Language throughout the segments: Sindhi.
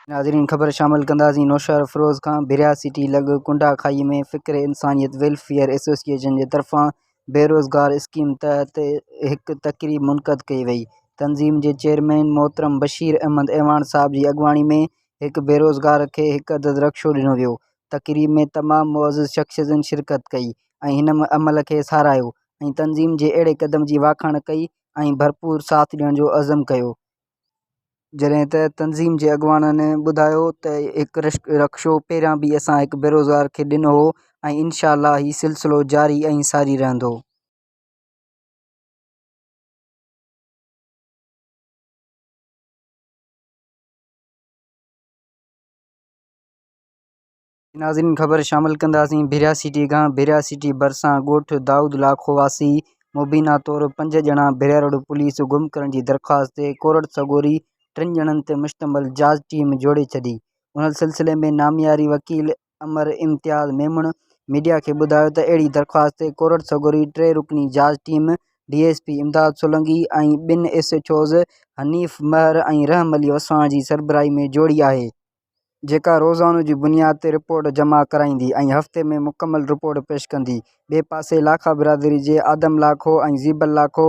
ناظرين خبر شامل ڪنداسين نوشهروفيروز کان ڀريا سٽي لڳ ڪنڊا کائي ۾ فڪر انسانيت ويلفيئر ايسوسيئيشن جي طرفان بيروزگار اسڪيم تحت هڪ تقريب منعقد ڪئي وئي تنظيم جي چيئرمين محترم بشير احمد اعواڻ صاحب جي اڳواڻي ۾ هڪ بيروزگار کي هڪ عدد رڪشو ڏنو ويو تقريب ۾ تمام معزز شخصيتن شرڪت ڪئي ۽ هن عمل کي ساراهيو ۽ تنظيم جي اهڙي قدم جي واکاڻ ڪئي ۽ ڀرپور ساٿ ڏيڻ جو عزم ڪيو. جڏهن ته تنظيم جي اڳواڻن ٻڌايو ته هڪ رڪشو پهريان به اسان هڪ بيروزگار کي ڏنو هو ۽ انشاء الله هي سلسلو جاري ۽ ساري رهندو. ناظرين خبر شامل ڪنداسين ڀريا سٽي کان ڀريا سٽي ڀرسان ڳوٺ دائود لاکو واسي مبينا طور پنج ڄڻا ڀريا روڊ پوليس گم ڪرڻ جي درخواست تي ڪورٽ سڳوري ٽن ڄڻن تي مشتمل جاچ ٽيم جوڙي ڇڏي ان سلسلي ۾ نامياري وڪيل امر امتياز ميمڻ ميڊيا کي ٻڌايو ته اهڙي درخواست تي ڪورٽ سڳوري ٽي رڪني جاچ team D S P Imdad Solangi ۽ ٻن ايس ايڇ اوز حنيف مهر ۽ رحم علي وساڻ جي سربراهي ۾ جوڙي آهي. جيڪا روزانو جي بنياد تي رپورٽ جمع ڪرائيندي ۽ هفتي ۾ مڪمل رپورٽ پيش ڪندي. ٻئي پاسي لاکا برادري جي آدم لاکو ۽ زيبل لاکو،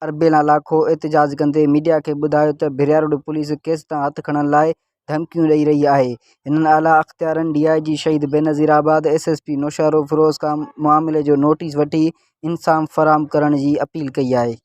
اربيلا لاکو احتجاج ڪندي ميڊيا کي ٻڌايو ته ڀرياروڊ پوليس ڪيس تان هٿ کڻڻ لاء ڌمڪيون ڏئي رهي آهي. هنن اعليٰ اختيارين D I G Shaheed Benazirabad, S S P Naushahro Feroze کان معاملي جو نوٽيس وٺي انصاف فراهم ڪرڻ جي اپيل ڪئي آهي.